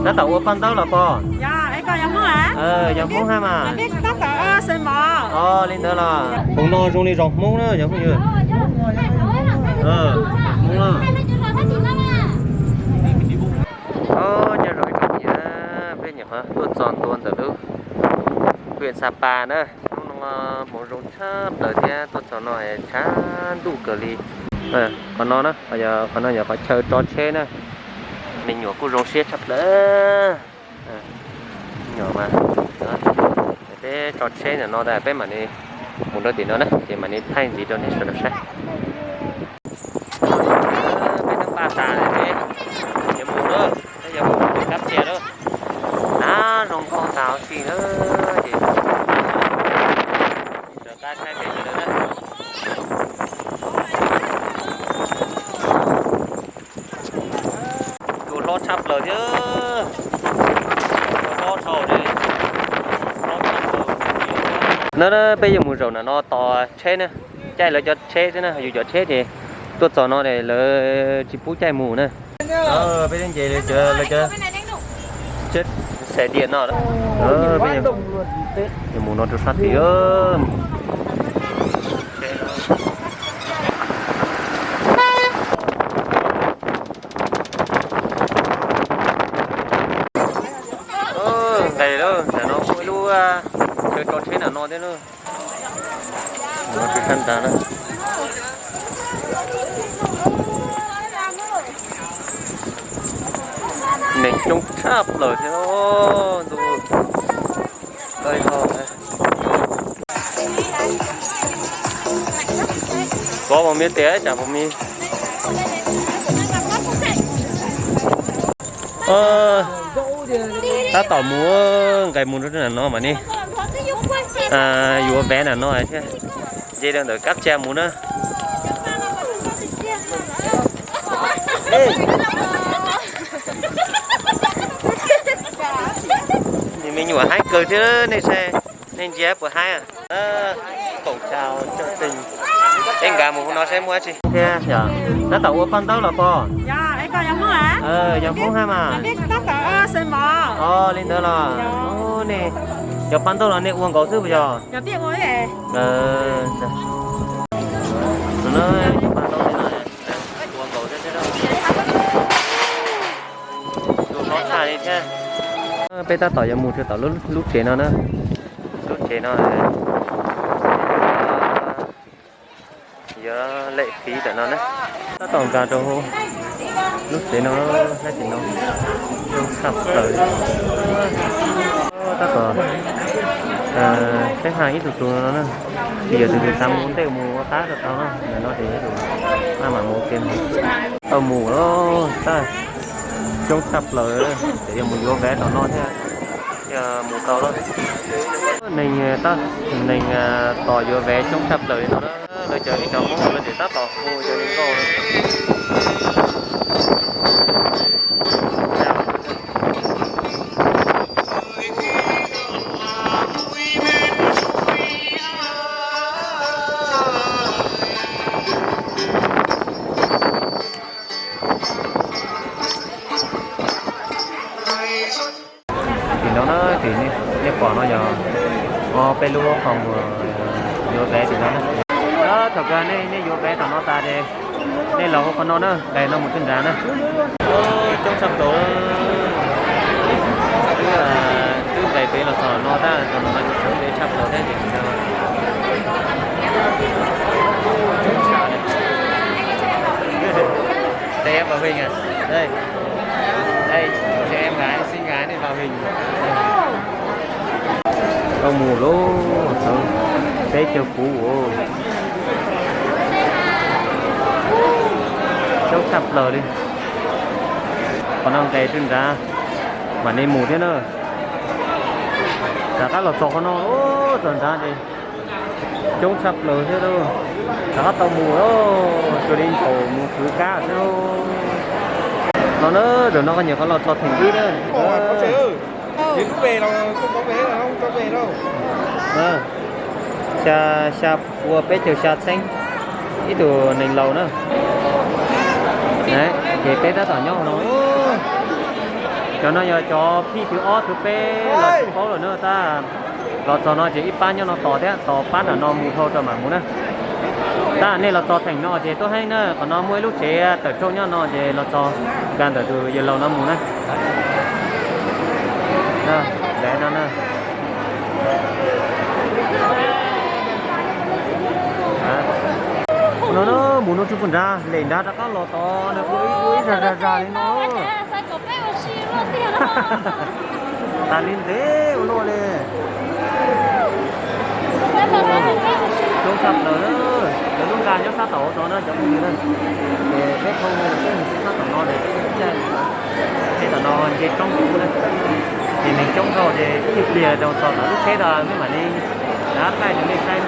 Tab tom ua paj ntaub los pog? Yog Hmoob hab mas. Os, li ntawd los. Hauv no zoo li zos Hmoob na yog Hmoob yog. Hmoob na. Nyob zoo ib tsoom phooj ywg, peb nyuam qhuav tuaj txog ntua ntawm lub huyện Sapa na. Hnub no hmoov zoo tshaj plaws thiab tuaj txog no tshav ntuj kawg li. Qhov no na, qhov no yog qhov chaw tso tsheb na. Me nyuam kuj zoo siab tshaj plaws. Peb tso tsheb ntawm no tas peb mam li mus rau tim no na, ces mam li thaij ntxiv rau nej sawv daws saib. Peb twb npaj tas lawm, peb yuav mus lawm, peb yuav mus kab tsia lawm. Nab zoo nkauj tas huv si lawm ces rov qab saib pem sawv daws na. Tus hlob tshaj plaws thiab. Tus hlob dhau li. No peb yuav mus zaum nram no tos tsheb na. Caij lawv cov tsheb xwb na, yus cov tsheb ces tuaj txog no lawv tsis pub caij mus na. Peb nce lawv cov tsheb xais diam no. Peb yuav mus no rau sab tid. Nqes lawm, ntawm no muaj ib lub chaw tso tsheb ntawm no thiab na. Sab nrad na. Neeg coob tshaj plaws thiab ntu. Có bông miến tía chả bông mi. Tab tom mus, nqes mus rau nram no mas ne, yuav vé nram no thiab. Nce rau ntawm kab tsia mus na. Me nyuam haib kawg thiab nej saib, nej ntsia puas haib. Eb, nkag mus no saib muaj dab tsi thiab. Tab tom ua paj ntaub los pog? Yog Hmoob hab mas. Os, li ntawd los. Nej cov paj ntaub los nej ua nkaus xwb puas yog? Peb tab tom yuav mus rau tom lub tsev no na. Lub tsev no yuav lem fiv ntawm no na. Tab tom nkag rau lub tsev no, lub tsev no zoo tshaj plaws. Tab tom xeb ha ib tug tug no na, vim yog tus twg xav mus ua ntej mus ua qab rau tau na, ntawm no ces ib tug maj mam mus ua ke mus. Tau mus lawm, tab coob tshaj plaws, ces yuav mus yuav ves tom no thiab, thiaj mus tau lawm. Neeg, neeg tos yuav ves coob tshaj plaws li no na. Lawv cov ib cov Hmoob lawv ces tab tom hu cov neeg nkauj. Tim no na, tim nej pom no yog peb lub qhov muag yuav ves tim no na. Thaum kawg nej yuav ves tom no tas ces nej los hauv qhov no na, nqes no mus txij nrad na. Coob tshaj plaws. Twb nqes pem los txog no tab sis no sawv ntev tshaj plaws thiab ces tsis tau. Đây em vào hình à? Đây. Đây, cho em gái, xin gái này vào hình. Tau mus lauj, peb caug kuv. Coob tshaj plaws li. Qhov no nqes rau nrad mam li mus thiab na. Rov qab los txog qhov no, txog nrad ces coob tshaj plaws thiab lauj. Rov qab tau mus lauj, tsuas li npaum mus kwv kab xwb lauj. No na, zaum no koj nyuam qhuav los txog theem ib na. Xya, xya pua peb caug xya txheeb ib tug neeg laus na. Ces peb tab tom nyob no. Cov no yog cov phij thib ob thib peb los tsis paub lawm na, tab los txog no ces ib pab nyob no tos thiab, tos pab nram no mus dhau rau mam mus na. Tab nej los txog theem no ces tuaj heev na, qhov no muaj ib lub tsev tawm rooj nyob no ces los txog nkag ntawm tus yawg laus no mus na. Ntev no na. No na, mus no tsis pub nrad, lem nrad rov qab los tod na, ua ib zag zag zag li no. Tas li ntev ua luaj li. Coob tshaj plaws na, lawv lub nqa nyob sab tom hauv tod na cov phooj ywg na. Ces peb thau peb mus sab tom no ces peb caij, peb tom no nce roob ub na. Ces neeg coob dhau ces ib pliag rau txog tom lub tsheb tod mej mam li rov qab thaij rau nej saib.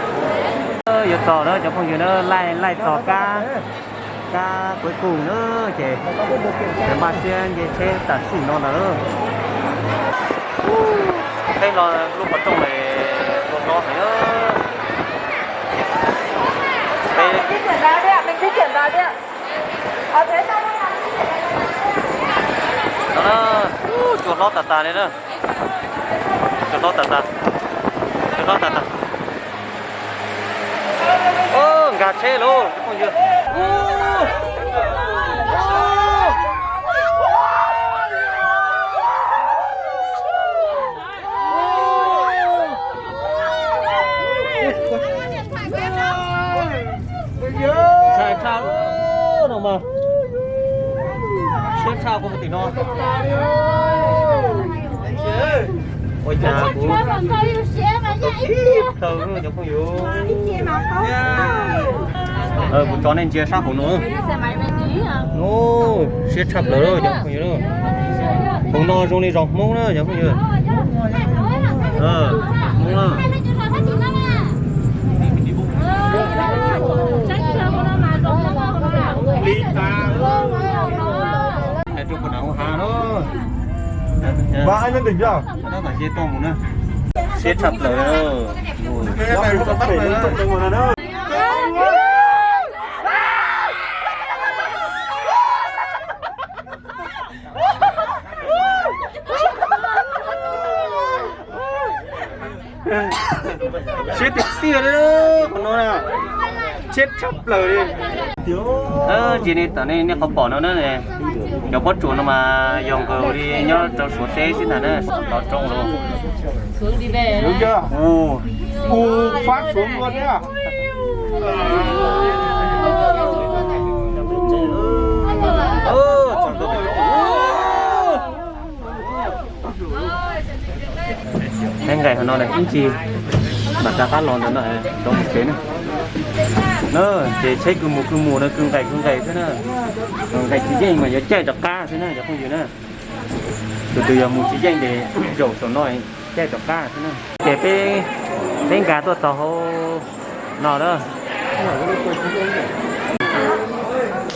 Yuav txog lawm cov phooj ywg na, laij laij txog kab, kab cuối cùng na, ces npaj siab nce tsheb tam sim no lawm. Tsheb los lub qhov rooj tus no heev. No na, cua hlob tas tas li na. Cua hlob tas tas. Cua hlob tas tas. Nkag tsheb lauj cov phooj ywg. Ntshai tshaj no mas, siab tshaj kuv tim no. Ua cas kuv plaws cov phooj ywg. Kuv tso nej ntsia sab hauv no. Siab tshaj plaws cov phooj ywg. Hauv no zoo li zos Hmoob na cov phooj ywg. Hmoob na. Hais rau puas nram hauv hav na. Siab tshaj plaws. Siab tiag tiag li qhov no na. Siab tshaj plaws li. Ntsia nej tom nej qhov pom no na, cov pob tsuas no mas yog nkaus li nyob rau Suav teb xwb ntag na, los rau los. Mus fab Suav luaj thiab. Nqaim qhov no ib ntsis mam rov qab los ntawm no rov mus tsev na. Ces tsheb kws mus kws mus no kws nqaim kws nqaim xwb na. Nqaim tsis yeej mas yuav caij rov qab xwb na cov phooj ywg na. Tus twg yog mus tsis yeej ces zaum saum no caij rov qab xwb na. Ces peb, peb nkag tuaj txog hauv no lawm.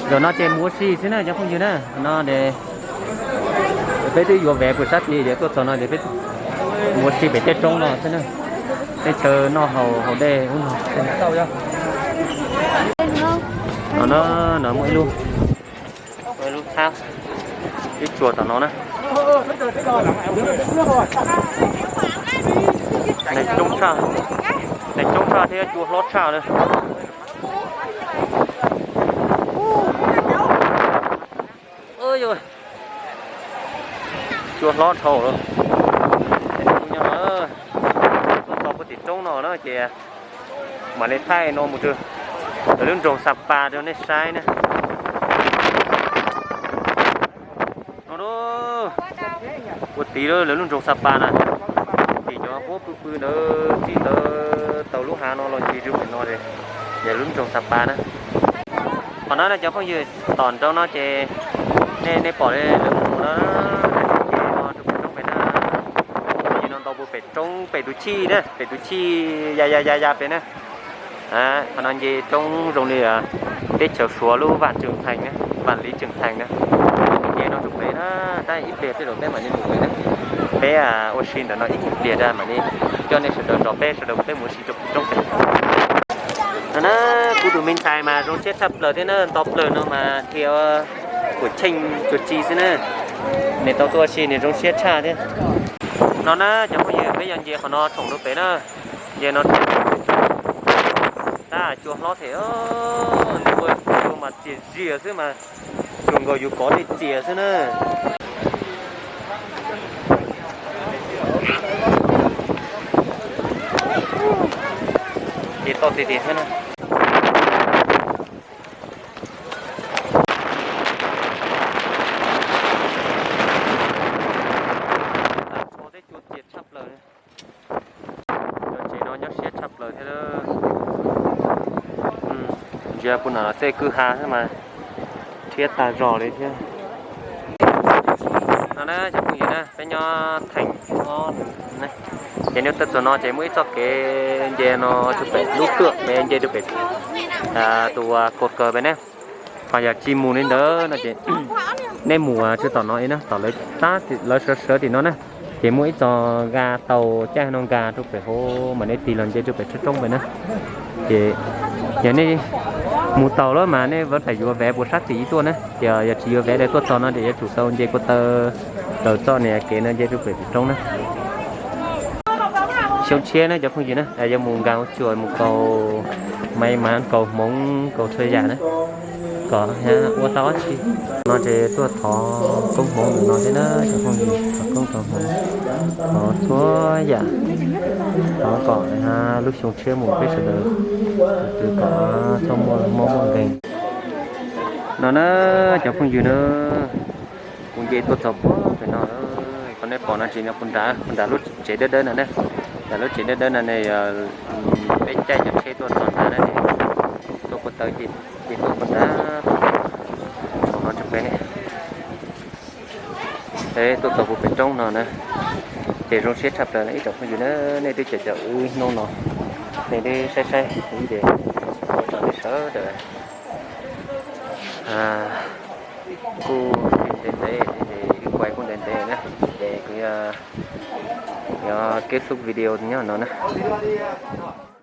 Zaum no ces mus ua si xwb na cov phooj ywg na. No ces peb twb yuav vev pus sab tid ces tuaj txog no ces peb mus ua si pem tej roob no xwb na. Tej chaw noj haus haus dej ub no. No na, no muaj ib lub, ib lub thab, ib tsuas tom no na. Neeg coob tshaj, neeg coob tshaj thiab cua hlob tshaj na. Cua hlob dhau lawm. Nyob no, txog puag tim roob no na ces mam li thaij no mus rau lawv lub nroog Xa Pa rau nej saib na. No, puag tid lawv lub nroog Xa Pa na, tim cov huab pw pw ntawd txij ntawd tau lub hav no los ncig rau pem no, yog lub nroog Xa Pa na. Qhov no na cov phooj ywg, tom nraud no ces nej, nej pom lawv mus no, ces no rau pem roob pem na, ces no ntau puag pem roob pem tus chij na, pem tus chij ya ya ya ya pem na. Qhov no nce roob zoo li teb chaws Suav lub Vaj Tseem Theem na, Vaj Liv Tseem Theem na. Nce no rau pem na, tab ib pliag tej zaum peb mam li mus pem na. Peb ua si ntawm no ib pliag mam li coj nej sawv daws nrog peb sawv daws mus peb mus ua si rau pem roob pem. No na, kuv tus me ntxhais mas zoo siab tshaj plaws thiab na, nto plaws no mas dhia kuam cheej tsuas tsi xwb na. Nws tau tuaj ua si nws zoo siab tshaj thiab. No na cov phooj ywg, peb yuav nce qhov no tsoom rau pem na. Nce no tab cua hlob thiab, nws ua cua mas txias zias xwb mas, tsuas nkaus yus kov dej txias xwb na. Ces toj tiag tiag thiab na. Txhua tej cua txias tshaj plaws. Cov tsev no nyob siab tshaj plaws thiab. Ntsia puag nram tej kwj ha xwb mas thiab tag zog li thiab. No na cov phooj ywg na, peb nyob theem ob, ces nyob txog txog no ces muaj ib txoj kev nce no rau pem lub tuam pem nce rau pem tus kaus kaws pem na. Ho yog tsis mus li ntawd no ces nej mus rau tom no na, tom lawv tab lawv sawv sawv tim no na, ces muaj ib txoj ga tau caij no nkag rau pem hauv mas nej tig los nce rau pem tsob roob pem na. Ces yog nej mus tau lawm mas nej vam pem yuav vev puas sab tim ib tuaj na, ces yog tsis yuav vev li tuaj txog no ces yuav tsum tau nce ko taw raws txoj niag kev no nce rau pem roob na. Xyoo tshiab na cov phooj ywg na, yuav mus nkag hauv tsuas mus kaus maiv mas kaus hmoov kaus txhua yam na, kom ua tau dab tsi. No ces tuaj thov koob hmoov ntawm no thiab na cov phooj ywg, thov koob thov hmoov, thov txhua yam, thov kom lub xyoo tshiab mus peb sawv daws tus twg kom txhob muaj mob muaj nkeeg. No na cov phooj ywg na, kuv nce tuaj txog puag pem no, qhov nej pom no ces yog kuv nram lub tsev dawb dawb no na, nram lub tsev dawb dawb no ne, peb caij cov tsheb tuaj txog nrad na, tuaj puag taw ces tuaj puag nrad, no tsis pem ne. Peb tuaj txog puag pem roob no na, ces zoo siab tshaj plaws ib tsoom phooj ywg na, nej twb caum caum wb hnub no, nej twb saib saib wb ces ua tsaug nej sawv daws. Kuj ntev ntev ces wb kuj ntev ntev na, ces kuv yuav kết thúc video nyob no na.